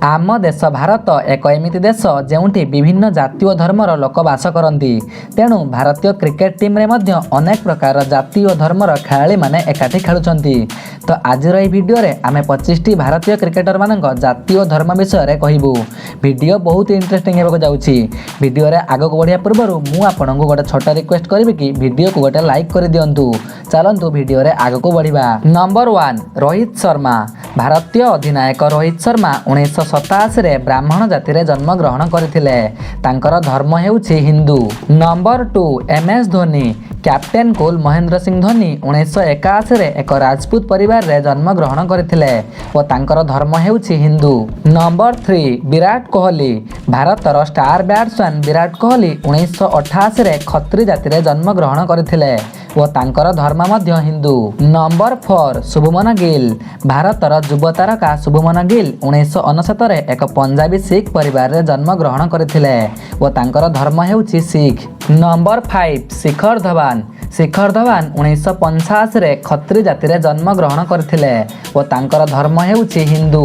ଆମ ଦେଶ ଭାରତ ଏକ ଏମିତି ଦେଶ, ଯେଉଁଠି ବିଭିନ୍ନ ଜାତି ଓ ଧର୍ମର ଲୋକ ବାସ କରନ୍ତି। ତେଣୁ ଭାରତୀୟ କ୍ରିକେଟ ଟିମ୍ରେ ମଧ୍ୟ ଅନେକ ପ୍ରକାର ଜାତି ଓ ଧର୍ମର ଖେଳାଳିମାନେ ଏକାଠି ଖେଳୁଛନ୍ତି। ତ ଆଜିର ଏହି ଭିଡ଼ିଓରେ ଆମେ 25ଟି ଭାରତୀୟ କ୍ରିକେଟରମାନଙ୍କ ଜାତି ଓ ଧର୍ମ ବିଷୟରେ କହିବୁ। ଭିଡ଼ିଓ ବହୁତ ଇଣ୍ଟରେଷ୍ଟିଂ ହେବାକୁ ଯାଉଛି। ଭିଡ଼ିଓରେ ଆଗକୁ ବଢ଼ିବା ପୂର୍ବରୁ ମୁଁ ଆପଣଙ୍କୁ ଗୋଟେ ଛୋଟ ରିକ୍ୱେଷ୍ଟ କରିବି କି ଭିଡ଼ିଓକୁ ଗୋଟେ ଲାଇକ୍ କରିଦିଅନ୍ତୁ। ଚାଲନ୍ତୁ, ଭିଡ଼ିଓରେ ଆଗକୁ ବଢ଼ିବା। ନମ୍ବର 1, ରୋହିତ ଶର୍ମା। ଭାରତୀୟ ଅଧିନାୟକ ରୋହିତ ଶର୍ମା 1987ରେ ବ୍ରାହ୍ମଣ ଜାତିରେ ଜନ୍ମଗ୍ରହଣ କରିଥିଲେ। ତାଙ୍କର ଧର୍ମ ହେଉଛି Hindu. Number 2, M S Dhoni. Captain cool Mahendra Singh Dhoni 1981ରେ ଏକ ରାଜପୁତ ପରିବାରରେ ଜନ୍ମଗ୍ରହଣ କରିଥିଲେ ଓ ତାଙ୍କର ଧର୍ମ ହେଉଛି ହିନ୍ଦୁ। ନମ୍ବର 3, ବିରାଟ କୋହଲି। ଭାରତର ଷ୍ଟାର ବ୍ୟାଟ୍ସମ୍ୟାନ୍ ବିରାଟ କୋହଲି 1988ରେ ଖତ୍ରୀ ଜାତିରେ ଜନ୍ମଗ୍ରହଣ କରିଥିଲେ ଓ ତାଙ୍କର ଧର୍ମ ମଧ୍ୟ ହିନ୍ଦୁ। ନମ୍ବର 4, ଶୁଭମନ ଗିଲ୍। ଭାରତର ଯୁବ ତାରକା ଶୁଭମନ ଗିଲ୍ 1999ରେ ଏକ ପଞ୍ଜାବୀ ଶିଖ ପରିବାରରେ ଜନ୍ମଗ୍ରହଣ କରିଥିଲେ ଓ ତାଙ୍କର ଧର୍ମ ହେଉଛି ଶିଖ। ନମ୍ବର 5, ଶିଖର ଧୱାନ। ଶିଖର ଧୱାନ 1985ରେ ଖତ୍ରୀ ଜାତିରେ ଜନ୍ମଗ୍ରହଣ କରିଥିଲେ ଓ ତାଙ୍କର ଧର୍ମ ହେଉଛି ହିନ୍ଦୁ।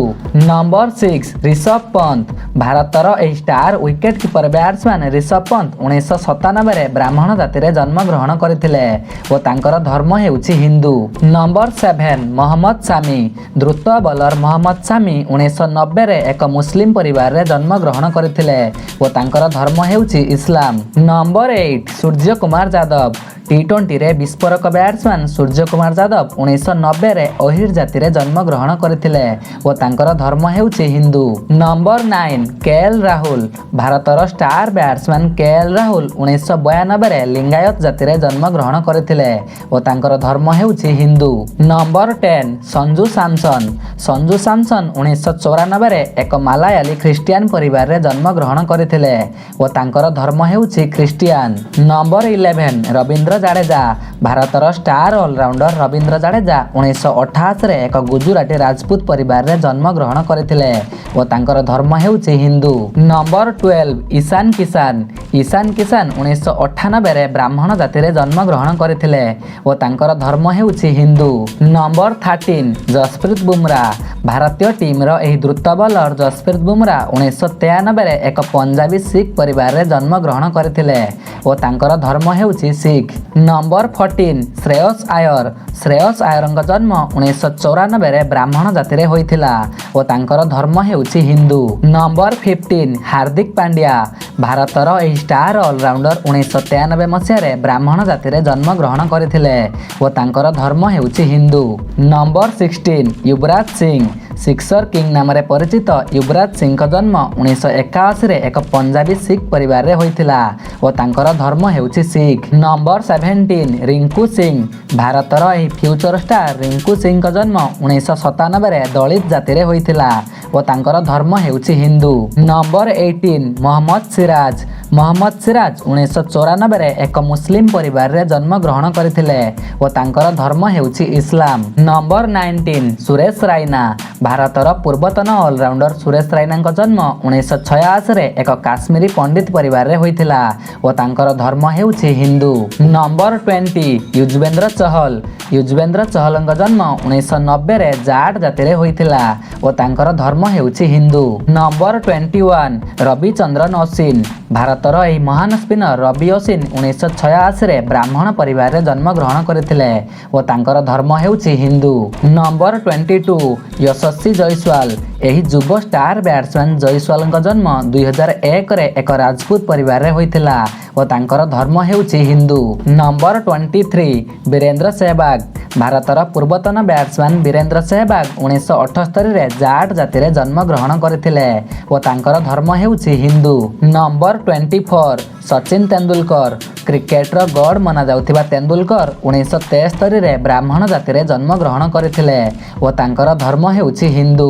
ନମ୍ବର 6, ରିଷଭ ପନ୍ତ। ଭାରତର ଏହି star wicket keeper batsman Rishabh Pant 1997ରେ ବ୍ରାହ୍ମଣ ଜାତିରେ ଜନ୍ମଗ୍ରହଣ କରିଥିଲେ ଓ ତାଙ୍କର ଧର୍ମ ହେଉଛି ହିନ୍ଦୁ। ନମ୍ବର 7, ମହମ୍ମଦ ସାମି। ଦ୍ରୁତ ବୋଲର ମହମ୍ମଦ ସାମି 1990ରେ ଏକ ମୁସଲିମ ପରିବାରରେ ଜନ୍ମଗ୍ରହଣ କରିଥିଲେ ଓ ତାଙ୍କର ଧର୍ମ ହେଉଛି ଇସଲାମ। ନମ୍ବର 8, ସୂର୍ଯ୍ୟ କୁମାର ଯାଦବ। ଟି-20ରେ ବିସ୍ଫୋରକ ବ୍ୟାଟ୍ସମ୍ୟାନ୍ ସୂର୍ଯ୍ୟ କୁମାର ଯାଦବ 1990ରେ ଅହିର ଜାତିରେ ଜନ୍ମଗ୍ରହଣ କରିଥିଲେ ଓ ତାଙ୍କର ଧର୍ମ ହେଉଛି Hindu. Number 9, K L Rahul. ଭାରତର star batsman K L Rahul 1992ରେ ଲିଙ୍ଗାୟତ ଜାତିରେ ଜନ୍ମଗ୍ରହଣ କରିଥିଲେ ଓ ତାଙ୍କର ଧର୍ମ ହେଉଛି ହିନ୍ଦୁ। ନମ୍ବର 10, ସଞ୍ଜୁ ସାମସନ। ସଞ୍ଜୁ ସାମସନ 1994ରେ ଏକ ମାଲାୟାଲି ଖ୍ରୀଷ୍ଟିଆନ ପରିବାରରେ ଜନ୍ମଗ୍ରହଣ କରିଥିଲେ ଓ ତାଙ୍କର ଧର୍ମ ହେଉଛି ଖ୍ରୀଷ୍ଟିଆନ। ନମ୍ବର 11, ରବୀନ୍ଦ୍ର ଜାଡେଜା। ଭାରତର ଷ୍ଟାର ଅଲରାଉଣ୍ଡର ରବୀନ୍ଦ୍ର ଜାଡେଜା 1988ରେ ଏକ ଗୁଜୁରାଟୀ ରାଜପୁତ ପରିବାରରେ ଜନ୍ମଗ୍ରହଣ କରିଥିଲେ ଓ ତାଙ୍କର ଧର୍ମ ହେଉଛି ହିନ୍ଦୁ। ନମ୍ବର 12, ଇଶାନ କିଷାନ। ଇଶାନ କିଷାନ 1998ରେ ବ୍ରାହ୍ମଣ ଜାତିରେ ଜନ୍ମଗ୍ରହଣ କରିଥିଲେ ଓ ତାଙ୍କର ଧର୍ମ ହେଉଛି ହିନ୍ଦୁ। ନମ୍ବର 13, ଜସପ୍ରୀତ ବୁମରା। ଭାରତୀୟ ଟିମ୍ର ଏହି ଦ୍ରୁତ ବୋଲର ଜସପ୍ରୀତ ବୁମରା 1993ରେ ଏକ ପଞ୍ଜାବୀ ଶିଖ ପରିବାରରେ ଜନ୍ମଗ୍ରହଣ କରିଥିଲେ ଓ ତାଙ୍କର ଧର୍ମ ହେଉଛି ଶିଖ। ନମ୍ବର 14, ଶ୍ରେୟସ ଆୟର। ଶ୍ରେୟସ ଆୟରଙ୍କ ଜନ୍ମ 1994ରେ ବ୍ରାହ୍ମଣ ଜାତିରେ ହୋଇଥିଲା ଓ ତାଙ୍କର ଧର୍ମ ହେଉଛି ହିନ୍ଦୁ। ନମ୍ବର 15, ହାର୍ଦ୍ଦିକ ପାଣ୍ଡ୍ୟା। ଭାରତର ଏହି ଷ୍ଟାର ଅଲରାଉଣ୍ଡର 1993 ମସିହାରେ ବ୍ରାହ୍ମଣ ଜାତିରେ ଜନ୍ମଗ୍ରହଣ କରିଥିଲେ ଓ ତାଙ୍କର ଧର୍ମ ହେଉଛି Hindu. Number 16, Yuvraj Singh. Sixer king ନାମରେ ପରିଚିତ ୟୁବରାଜ ସିଂଙ୍କ ଜନ୍ମ 1981ରେ ଏକ ପଞ୍ଜାବୀ ଶିଖ ପରିବାରରେ ହୋଇଥିଲା ଓ ତାଙ୍କର ଧର୍ମ ହେଉଛି ଶିଖ। ନମ୍ବର 17, ରିଙ୍କୁ ସିଂ। ଭାରତର ଏହି ଫ୍ୟୁଚର ଷ୍ଟାର ରିଙ୍କୁ ସିଂଙ୍କ ଜନ୍ମ 1997ରେ ଦଳିତ ଜାତିରେ ହୋଇଥିଲା ଓ ତାଙ୍କର ଧର୍ମ ହେଉଛି ହିନ୍ଦୁ। ନମ୍ବର 18, ମହମ୍ମଦ ସିରାଜ। ମହମ୍ମଦ ସିରାଜ 1994ରେ ଏକ ମୁସଲିମ ପରିବାରରେ ଜନ୍ମଗ୍ରହଣ କରିଥିଲେ ଓ ତାଙ୍କର ଧର୍ମ ହେଉଛି ଇସଲାମ। ନମ୍ବର 19, ସୁରେଶ ରାଇନା। ଭାରତର ପୂର୍ବତନ ଅଲରାଉଣ୍ଡର ସୁରେଶ ରାଇନାଙ୍କ ଜନ୍ମ 1986ରେ ଏକ କାଶ୍ମୀରୀ ପଣ୍ଡିତ ପରିବାରରେ ହୋଇଥିଲା ଓ ତାଙ୍କର ଧର୍ମ ହେଉଛି ହିନ୍ଦୁ। ନମ୍ବର 20, ୟୁଜବେନ୍ଦ୍ର ଚହଲ। ୟୁଜବେନ୍ଦ୍ର ଚହଲଙ୍କ ଜନ୍ମ 1990ରେ ଜାଟ ଜାତିରେ ହୋଇଥିଲା ଓ ତାଙ୍କର ଧର୍ମ ହେଉଛି ହିନ୍ଦୁ। ନମ୍ବର 21, ରବିଚନ୍ଦ୍ରନ ଅଶ୍ୱିନ। ଭାରତର ଏହି ମହାନ ସ୍ପିନର ରବି ଅଶ୍ୱିନ 1986ରେ ବ୍ରାହ୍ମଣ ପରିବାରରେ ଜନ୍ମଗ୍ରହଣ କରିଥିଲେ ଓ ତାଙ୍କର ଧର୍ମ ହେଉଛି ହିନ୍ଦୁ। ନମ୍ବର 22, ଯଶସ୍ୱୀ ଜୟସ୍ୱାଲ। ଏହି ଯୁବ ଷ୍ଟାର ବ୍ୟାଟ୍ସମ୍ୟାନ୍ ଜୟସ୍ୱାଲଙ୍କ ଜନ୍ମ 2001ରେ ଏକ ରାଜପୁତ ପରିବାରରେ ହୋଇଥିଲା ଓ ତାଙ୍କର ଧର୍ମ ହେଉଛି ହିନ୍ଦୁ। ନମ୍ବର 23, ବୀରେନ୍ଦ୍ର ସେହବାଗ। ଭାରତର ପୂର୍ବତନ ବ୍ୟାଟ୍ସମ୍ୟାନ୍ ବୀରେନ୍ଦ୍ର ସେହବାଗ 1978ରେ ଜାଟ ଜାତିରେ ଜନ୍ମଗ୍ରହଣ କରିଥିଲେ ଓ ତାଙ୍କର ଧର୍ମ ହେଉଛି ହିନ୍ଦୁ। ନମ୍ବର 24, ସଚିନ ତେନ୍ଦୁଲକର। କ୍ରିକେଟର ଗଡ୍ ମନାଯାଉଥିବା ତେନ୍ଦୁଲକର 1973ରେ ବ୍ରାହ୍ମଣ ଜାତିରେ ଜନ୍ମଗ୍ରହଣ କରିଥିଲେ ଓ ତାଙ୍କର ଧର୍ମ ହେଉଛି ହିନ୍ଦୁ।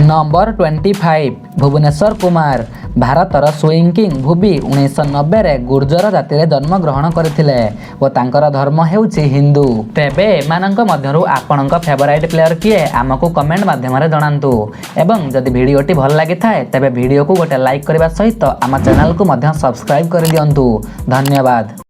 ନମ୍ବର 25, ଭୁବନେଶ୍ୱର କୁମାର। ଭାରତର ସୁଇଂ କିଙ୍ଗ ଭୁବି 1990ରେ ଗୁର୍ଜର ଜାତିରେ ଜନ୍ମଗ୍ରହଣ କରିଥିଲେ ଓ ତାଙ୍କର ଧର୍ମ ହେଉଛି ହିନ୍ଦୁ। ତେବେ ଏମାନଙ୍କ ମଧ୍ୟରୁ ଆପଣଙ୍କ ଫେଭରାଇଟ୍ ପ୍ଲେୟର କିଏ, ଆମକୁ କମେଣ୍ଟ ମାଧ୍ୟମରେ ଜଣାନ୍ତୁ ଏବଂ ଯଦି ଭିଡ଼ିଓଟି ଭଲ ଲାଗିଥାଏ, ତେବେ ଭିଡ଼ିଓକୁ ଗୋଟେ ଲାଇକ୍ କରିବା ସହିତ ଆମ ଚ୍ୟାନେଲକୁ ମଧ୍ୟ ସବସ୍କ୍ରାଇବ୍ କରିଦିଅନ୍ତୁ। ଧନ୍ୟବାଦ।